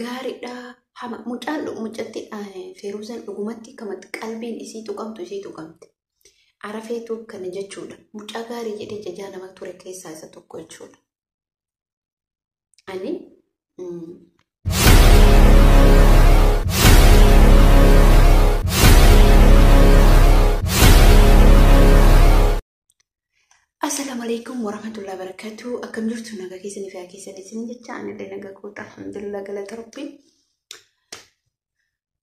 Gaariidha. Hama mucaan mucatti Feeruzaan dhugumatti kamatti qalbiin isii tuqamtu isii tuqamte. Arafeetu kana jechuudha. Mucaa gaarii jedhee jajaa nama ture keessaa isa tokko jechuudha. Ani Assalamu alaikum warahmatullahi wabarakatuh. Akkam jirtu nagaa keessanii fi keessanii isin jecha ani illee nagaa koota alhamdulillah galata rabbi.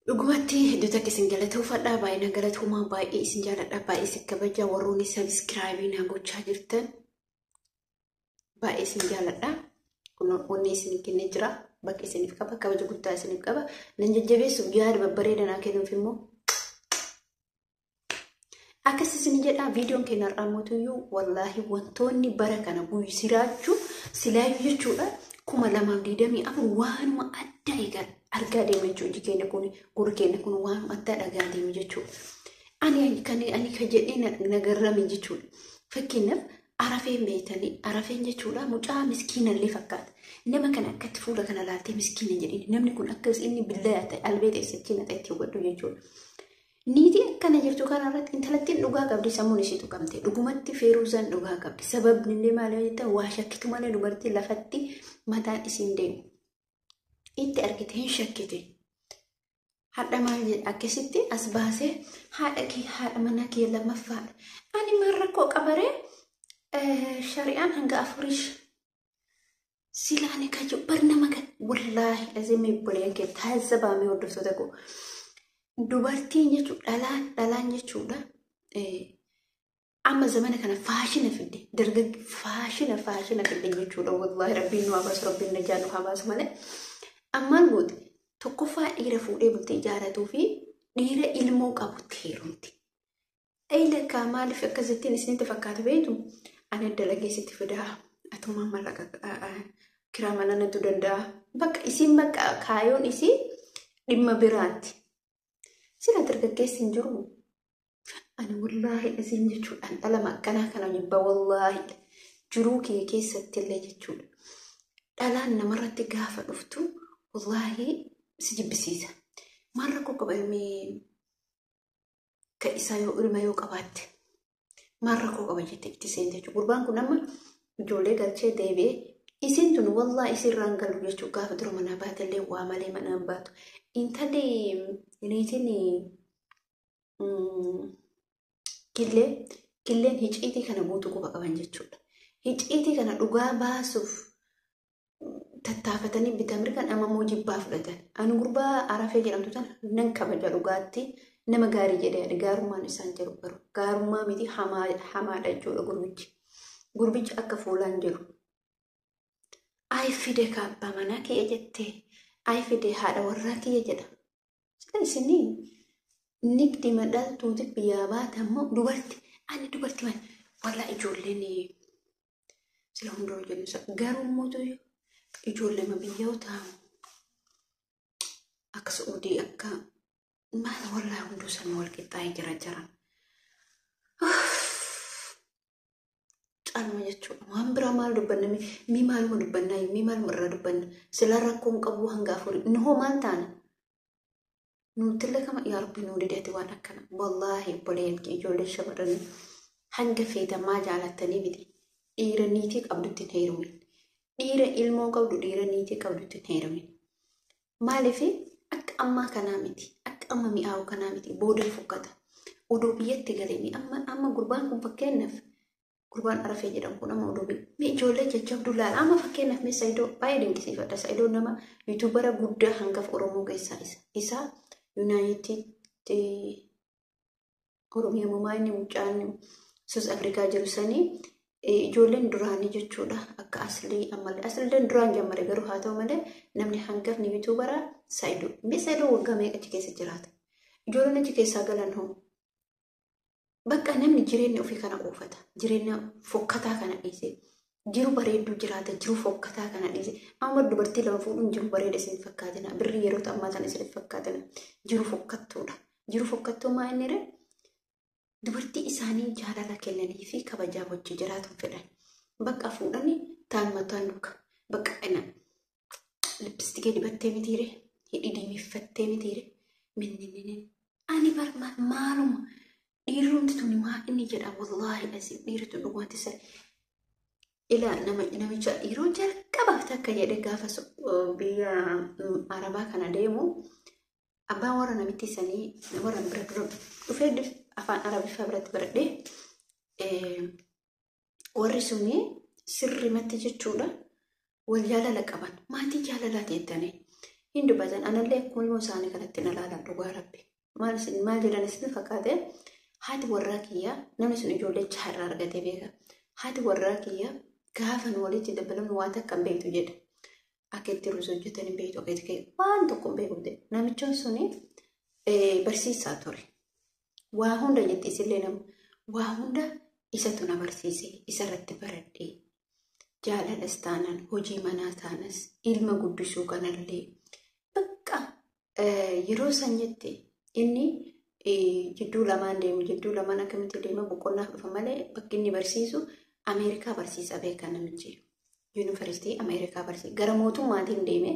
Dhugumatti hedduutu akka isin galatoofadha. Baay'ina galatoomaa baay'ee isin jaaladha. Baay'ee isin kabaja warroonni subscribe naa gochaa jirtan. Baay'ee isin jaaladha. Kun onnee isin kennee jira. Bakka isiniif qaba. Kabaja guddaa isiniif qaba. Nan jajjabeessuuf yaada babbareeda naa kennuuf immoo akkas isin jedha viidiyoon keenya har'aa mootuyyuu wallaahi wantoonni bara kana guyyisiraachuu silaayyuu jechuudha 2024 waanuma adda eegal argaa deema jechuudha. Iji keenya kun gurri keenya kun waanuma addaa dhagaa deema jechuudha. Ani kan ani kan jedhee nagarrame jechuudha. Fakkeenyaaf arafeen beektanii arafeen jechuudha mucaa miskiinallee fakkaata. Nama kana akkatti fuula kana laaltee miskiina jedhini namni kun akkas inni billaa ta'e albee ta'e sichiina ta'e itti hubadhu jechuudha. Niitii akkana jirtu kanarratti intalattiin dhugaa qabdi sammuun ishee tuqamte dhugumatti Feeruzaan dhugaa qabdi sababni illee maal yoo jettan waa shakkitu malee dubartii lafatti mataan isiin deemu itti argite hin shakkite. Hadha maal jedha akkasitti as baasee haadha kee haadha mana kee lammaffaadha. Ani maal rakkoo qabaree shari'aan hanga afurish silaani kaju bar nama kan wallaahi azimii obboleeyyan kee taazzabaamee hordoftoota koo. Dubartiin jechuudha dhalaan dhalaan jechuudha. Amma zamana kana faashina fidde dargaggi faashina faashina fidde jechuudha. Wallaahi rabbiin nu haa baasu rabbiin najaa nu haa baasu malee. Ammaan goote tokkoffaa dhiira fuudhee bultee ijaaratuu fi dhiira ilmoo qabutti heerumti. Eeyilakkaa maaliif akkasittiin isinitti fakkaata beektu? Ani dalagee sitti fidaa atumaan mallaqa kiraa mana natu danda'a. Bakka isiin bakka kaayoon isii dhimma biraatti. Sila dargaggeessi hin jiru. Ani wallaahi isiin jechuudhaan dhalama akkanaa kana jibba wallaahi jiruu kee keessatti illee jechuudha. Dhalaan namarratti gaafa dhuftu wallaahi si jibbisiisa. Maal rakkoo qaba ilmi ka isaa yoo ilma yoo qabaatte maal rakkoo qaba jettee itti seente jechuudha. Gurbaan kun amma ijoollee galchee deebi'ee isiin tun wallaahi isiirraan galu jechuudha gaafa dura manaa baatellee waa malee manaan baatu. Intalli niitiin killee killeen hiciitii kana guutuu quba qaban jechuudha. Hiciitii kana dhugaa baasuuf tattaafatanii bitaa mirgaan amma immoo jibbaa fudhatan. Ani gurbaa Arafee jedhamtu tana nan kabaja dhugaatti nama gaarii jedhee ani gaarummaan isaan jedhu garuu gaarummaa miti hamaadha jechuudha gurbichi. Gurbichi akka fuulaan jiru. Ayi fide kaabbaa manaa kiyya jettee ayi fide haadha warraa kiyya jedha. Sila isinii nigdi madhaltuuti biyyaa baata immoo dubarti ani dubarti maal wallaa ijoolleen sila hundoo jennu garuu immoo ijoollee biyyaa ta'amu akka Su'uudii akka maal wallaa hunduu sana wal qixxaa'ee jira jiran. Caaluma jechuudha. Waan biraa maal dubbanna mi maaluma dubbannaa mi maaluma irraa dubbanna sila rakkoon qabu hanga afurii nu hoo maal taana? Nutillee kama yaa rabbi nuu dideeti waan akkana. Wallaahi obboleeyyan kee ijoollee shamarranii hanga feetamaa jaalattanii miti. Dhiira niitii qabdutti hin heerumin. Dhiira ilmoo qabdu dhiira niitii qabdutti hin heerumin. Maaliif akka ammaa kanaa miti. Akka amma mi'aawu kanaa miti. Booda fokkata. Odoo biyyatti galee amma amma gurbaan kun fakkeenyaaf gurbaan Arafee jedhamu kun amma odoo biyya. Mee ijoollee jajjabduu laala. Amma fakkeenyaaf mee Saayidoo baay'ee dinqisiifadha. Saayidoo nama yuutuubara guddaa hangafa Oromoo keessaa isa. Isa Yuunaayitid Oromiyaa mumaa inni mucaan South Afrikaa jiru sanii ijoolleen duraanii jechuudha akka aslii ammallee aslilleen duraan jammare garuu haa ta'u malee namni hangafni yuutuubara Saayidoo. Mee Saayidoo waggaa meeqa achi keessa jiraata? Ijoolleen achi keessaa galan hoo? Bakka namni jireenya ofii kana oofata. Jireenya fokkataa kana dhiisee. Jiru bareedduu jiraata. Jiru fokkataa kana dhiisee. Amma dubartii lama fuudhuun jiru bareeda isin fakkaatina. Birrii yeroo ammaa kana isin fakkaatina. Jiru fokkattuudha. Jiru fokkattuu maa inni ree? Dubartii isaanii jaalala kennanii fi kabajaa wajji jiraatu fedhan. Bakka fuudhanii taanuma taan duuka. Bakka ina. Lippistikee dibattee mitiire, hidhii diimeffattee mitiire, minninnin. Ani bar maaluma dhiirumti tuni maa inni jedha wallaahi asii dhiirri tun dhugumatti isa. Ilaa namicha yeroo jalqabaaf takka jedhe gaafa biyya Arabaa kana deemu abbaan warra namitti sanii warra bira dura dhufee afaan Arabiffaa biratti baradhee warri suni sirrimatti jechuudha wal jaalala qaban maatii jaalalaa teettanii hin dubbatan anallee akkuma ilmoo isaanii kanatti na ilaalan dhugaa rabbi maal jedhan isin fakkaate haati warraa kiyyaa namni sun ijoollee jaarraa argatee beeka haati warraa kiyyaa gaafa nu walitti dabalamnu waan takka hin beektu jedhe akka itti ruuza hojjetan hin beektu akka itti waan tokko hin beeku jedhe namichoon suni barsiisaa ture waa hunda jetti isillee nama waa hunda isatu na barsiise isarratti baradhee jaalalas taanaan hojii manaa taanas ilma guddisuu kanallee bakka yeroo san jette inni jidduu lamaan deemu jidduu lamaan akkamitti deema boqonnaaf dhufa malee bakki inni barsiisu Ameerikaa barsiisa beeka namichi yuunivarsiitii Ameerikaa barsiisa gara mootummaatiin deeme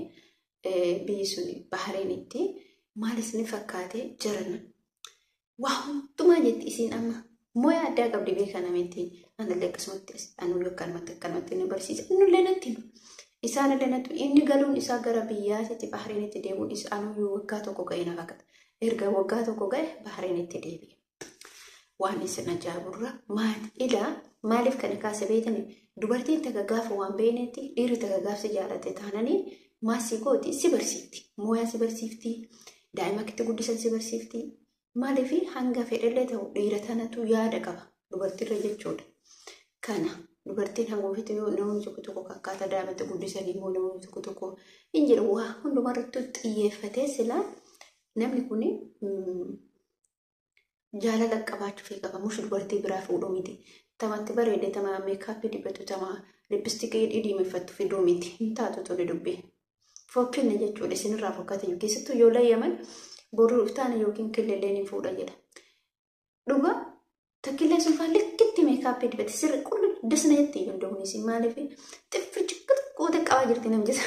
biyyi sun Bahareenitti maal isin fakkaate jarana waa hundumaa jetti isiin amma moya addaa qabdi beeka namitti anallee akkasumatti anuu akkanumatti akkanumatti inni barsiisa innullee natti hima isaanillee natti inni galuun isaa gara biyyaatitti Bahareenitti deemuun isaa anuu waggaa tokko ga'e na fakkaata erga waggaa tokko ga'e Bahareenitti deebi'e. Waan isin ajaa'iburra maal ilaa maaliif kana kaase beektani dubartiin takka gaafa waan beeknetti dhiirri takka gaafsi jaalate taananii maasii gooti si barsiifti mooyaa si barsiifti daa'ima itti guddisan si barsiifti maaliif hanga fedhallee ta'u dhiira tanatu yaada qaba dubartiirra jechuudha. Kana dubartiin hanga ofiitti yoo namni tokko tokko akkaataa daa'imatti guddisan immoo namni tokko tokko hin jiru waa hundumarrattuu xiyyeeffatee silaa namni kun jaalala qabaachuu fi qaba mush dubartii biraa fuudhuu miti. Tamatti bareede tama meekaappii dibatu tama lippistikii diimeeffattu fiduu miti. Hin taatu tole dubbii. Fokkinni jechuudha isinirraa fokkate keessattuu yoo layyaman boruu iftaana yookiin killeelleen hin fuudha jedha. Dhugaa takkillee sun faa likkitti meekaappii dibate sirri qullu dasna jetti iyyuu hunda'uun isin maaliif xifri xiqqoo qabaa jirti namni jeta.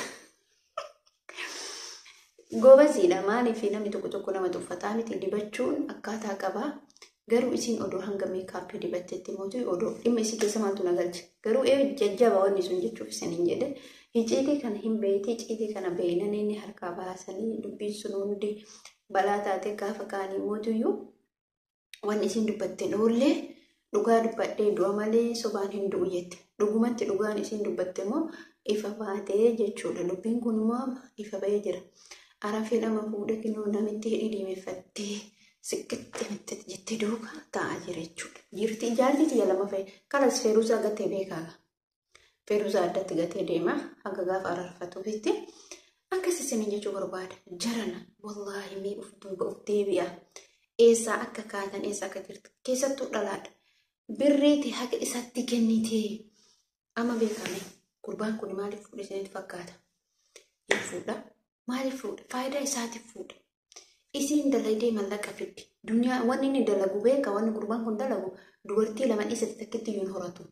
Gobaziidha maaliif namni tokko tokko nama tuffataa miti dibachuun akkaataa qabaa. Garuu isin odoo hanga meekaappii dibattetti mootu odoo dhimma isii keessa maaltu na galche. Garuu ee jajjaba wanni sun jechuuf isin hin jedhe. Icciitii kana hin beekti icciitii kana beeynan inni harkaa baasanii dubbiin sun hundi balaa taate gaafa kaanii mootuyyuu wanni isin dubbatte dhoollee dhugaa dubbadhee du'a malee sobaan hin du'u jette. Dhugumatti dhugaan isin dubbatte immoo ifa baatee jechuudha. Dubbiin kun immoo ifa ba'ee jira. Arafee nama fuudhee kinoo namitti hidhii diimeeffattee siqqitti mitti jettee duukaa taa'aa jira jechuudha. Jirti ijaarti tiyya lama fa'i. Kalas feeruzaa gatee beekaa. Feeruzaa addatti gatee deema hanga gaafa araarfatuufitti. Akkas isin jechuu barbaada. Jarana wallaahi mee of duuba of deebi'a. Eessaa akka kaatan eessaa akka jirtu keessattuu dhalaadha. Birreeti haqa isatti kennitee amma beekame gurbaan kun maaliif fuudhe isinitti fakkaata? Hin fuudha. Maaliif fuudha? Faayidaa isaatiif fuudha. Isiin dalagdee mallaqa fiddi. Duniyaa wanni inni dalagu beeka wanni gurbaan kun dalagu dubartii lama dhiisatti takkitti iyyuu hin horatu.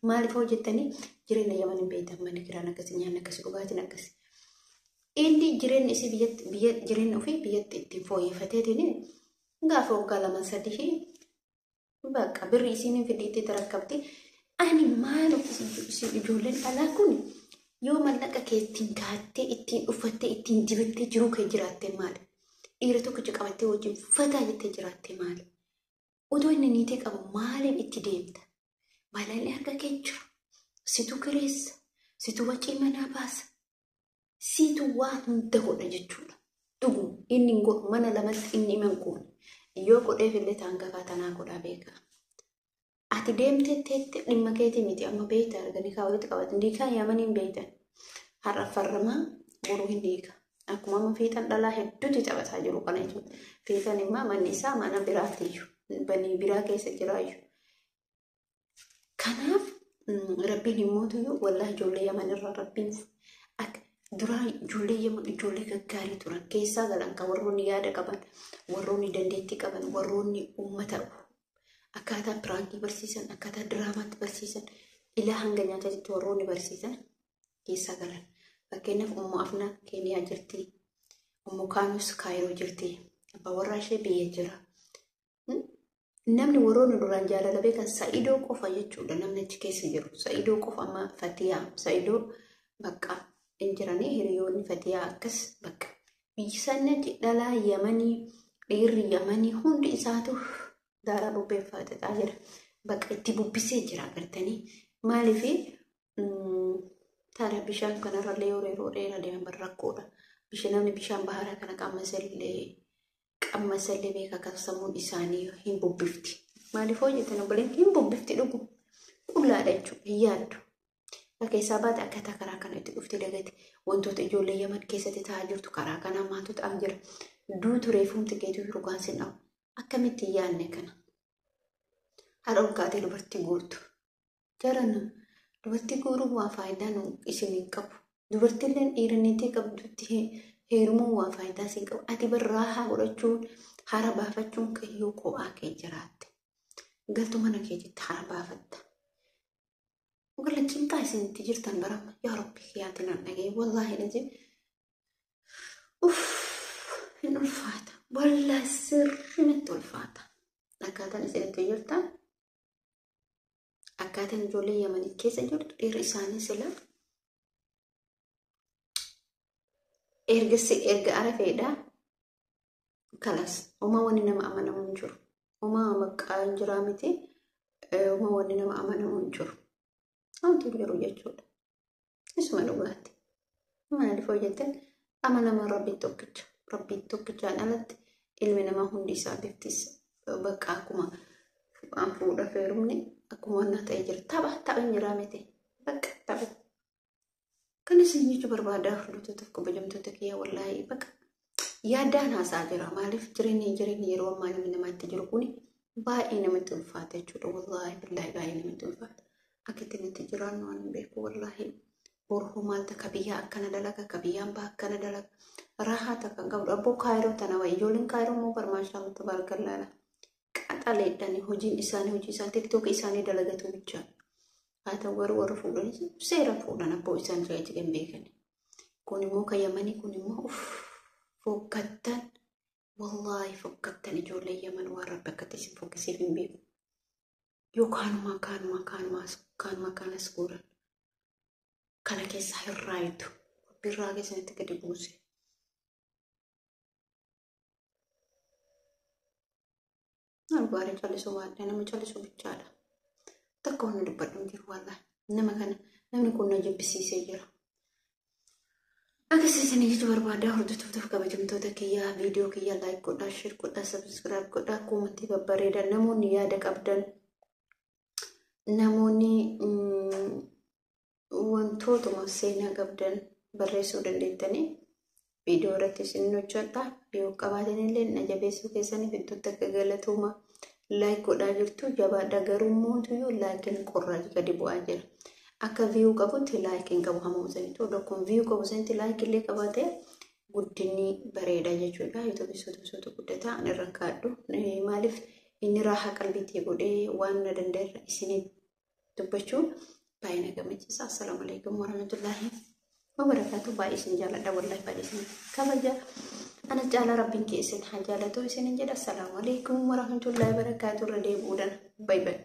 Maaliif hojjettanii jireenya yaman hin beektan manni kiraan akkasii nyaanni akkasii dhugaatiin akkasii. Inni jireenya isii biyyatti biyya jireenya ofii biyyatti ittiin fooyyeffateetiin gaafa waggaa lama sadii bakka birri isiin hin fiddi itti rakkabdi. Ani maal isin ijoolleen dhalaa kun yoo mallaqa kee ittiin kaattee ittiin uffattee ittiin dibattee jiruu kee jiraatte maali? Dhiira tokkicha qabattee wajjin fataa jettee jiraatte maali? Otoo inni niitee qabu maaliif itti deemta? Maallaqni harka kee jira. Situ kireessa. Situ wacii manaa baasa. Situ waan hunda godha jechuudha. Dhugu inni hin godhu mana lamatti inni hima hin goone. Yoo godheef illee ta'an gafaa tanaa godhaa beeka. Ati deemtee teette dhimma keetii miti amma beekta arganii kaa walitti qabatan. Diikaa yaamanii hin beektan. Har'a farramaa boruu hin diiga. Akkuma amma fiixan dhalaa hedduutu taphataa jiru kana jechuudha. Fiixan immoo manni isaa mana biraatiyyuu. Banii biraa keessa jiraayyuu. Kanaaf rabbiin himmootuyyuu wallaahi ijoollee yaman irraa rabbiin akka duraa ijoollee yaman ijoollee gaggaarii turan keessaa galan kan warroonni yaada qaban warroonni dandeettii qaban warroonni uummata akkaataa piraankii barsiisan akkaataa diraamaatti barsiisan ilaa hanga nyaataatti warroonni barsiisan keessaa galan. Fakkeenyaaf Ummu Afnaan Keeniyaa jirti. Ummu Kaanus Kaayiroo jirti. Abbaa warraa ishee biyya jira. Namni warroonni duraan jaalala beekan Sa'idoo qofa jechuudha namni achi keessa jiru. Sa'idoo qofa amma Fatiyaa. Sa'idoo bakka hin jiranii hiriyoonni Fatiyaa akkas bakka. Biyyi isaanii achi dhalaa Yamanii dhiirri Yamanii hundi isaatu daaraa bubbeeffataa jira. Bakka itti bubbisee jira agartanii. Maaliif taara bishaan kanarrallee yeroo dheeraa deeman rakkoodha. Namni bishaan baharaa kana qammasallee beeka kan sammuun isaanii hin bubbifti. Maaliif hojjetan obboleen hin bubbifti dhugu. Qullaadha jechuudha hin yaaddu. Bakka isaa baate akkaataa karaa kana itti dhuftee dagate wantoota ijoollee Yaman keessatti ta'aa jirtu karaa kanaa maaltu ta'aa jira. Duutu reefumti keetu rugaan sin dhawu. Akkamitti hin yaadne kana? Haadha ol kaatee dubartii guurtu. Jarana dubartii guuruun waa faayidaa isin hin qabu. Dubartiileen dhiiraniitii qabdutti heerumuun waa faayidaa isin qabu. Ati barraahaa godhachuun hara baafachuun kayyoo kophaa kee jiraatte. Galtu mana keetitti hara baafatta. Walla cinqaa isinitti jirtan barama. Yaa Rabbi yaatiin an dhagaye. Wallaahi dhajee. Uff hin ulfaata. Wallaahi sirriitti ulfaata. Akkaataan isinitti jirtan akkaataan ijoollee Yamanii keessa jirtu dhiirri isaanii sila erga arafeedha. Kalas uumaa wanni nama amanamu hin jiru. Uumaa maqaa hin jiraa miti. Uumaa wanni nama amanamu hin jiru. Wanti hin jiru jechuudha. Isuma dhugaati. Maaliif hojjetan amanama Rabbiin tokkicha. Rabbiin tokkichaan alatti ilmi namaa hundi isaa biftis bakka akkuma waan fuudha feerumni akkuma waan ta'ee jira. Tapha hin jiraa miti. Bakka tapha. Kan isin jechuu barbaadaa hordoftoota kabajamtoota kiyyaa wallaahi bakka yaaddaan haasaa jira. Maaliif jireenyi yeroo ammaa ilmi namaa itti jiru kuni baay'ee namatti ulfaata jechuudha. Wallaahi billaahi baay'ee namatti ulfaata. Akka itti nuti jiraannu waan hin beeku wallaahi. Borhoo maal takka biyyaa akkana dalaga ka biyyaan baha akkana dalaga. Raahaa takka hin qabdu. Abboo Kaayiroo tana wayi ijoolleen Kaayiroo immoo barmaashaa tabaarakallaala. Qaxaleedhaan hojiin isaanii hojii isaanii tiktookii isaanii dalagatu bichaa. Haa ta'u garuu warra fuudhanis seera fuudhan abboo isaan jajjaben beekan. Kun immoo kan Yamanii kun immoo uff fokkattan wallaahi fokkattan ijoollee Yaman waan rabbi akkatti isin fokkisiif hin beeku. Yoo kaanuma kaanuma kaanuma kaanuma kaanas guuran kana keessaa hin raayitu. Birraa keessanitti gadi buuse. Gaarii callisuu baadhee nama callisuu bichaadha. Takka wanni dubbadhu hin jiru wallaahi. Nama kana namni kun na jibbisiisee jira. Akkasiisin jechuu barbaadaa hordoftoota kabajamtoota kiyyaa viidiyoo kiyyaa like godhaa, share godhaa, subscribe godhaa, koomentii babbareedaa namoonni yaada qabdan namoonni wantootuma seenaa qabdan barreessuu dandeettanii viidiyoo irratti isin hojjedha. Yoo qabaatan illee na jabeessuu keessaniif iddootti akka galatooma like godhaa jirtu jabaadha. Garuu mootuyyuu laakiin qorraa gadi bu'aa jira. Akka viyuu qabutti laakiin qabu hamma sanitti odoo viyuu qabu sanitti laayikii illee qabaate guddinni bareeda jechuudha. Yuutuubii sotu guddataa ani irra kaadhu. Maaliif inni raahaa qalbiitii godhee waan na danda'e isinii dubbachuu baay'ee na gammachiisa. Assalaamu alaikum warahmatullaahi wabarakaatu. Baay'ee isin jaalladha wallaahi baay'ee isin kabaja. Ana caalaa rabbiin kee isin haa jaalatu isinin jedha. Assalaamu alaikum warahmatullaahi wabarakaatu. Irra deebi'uudhaan bay bay.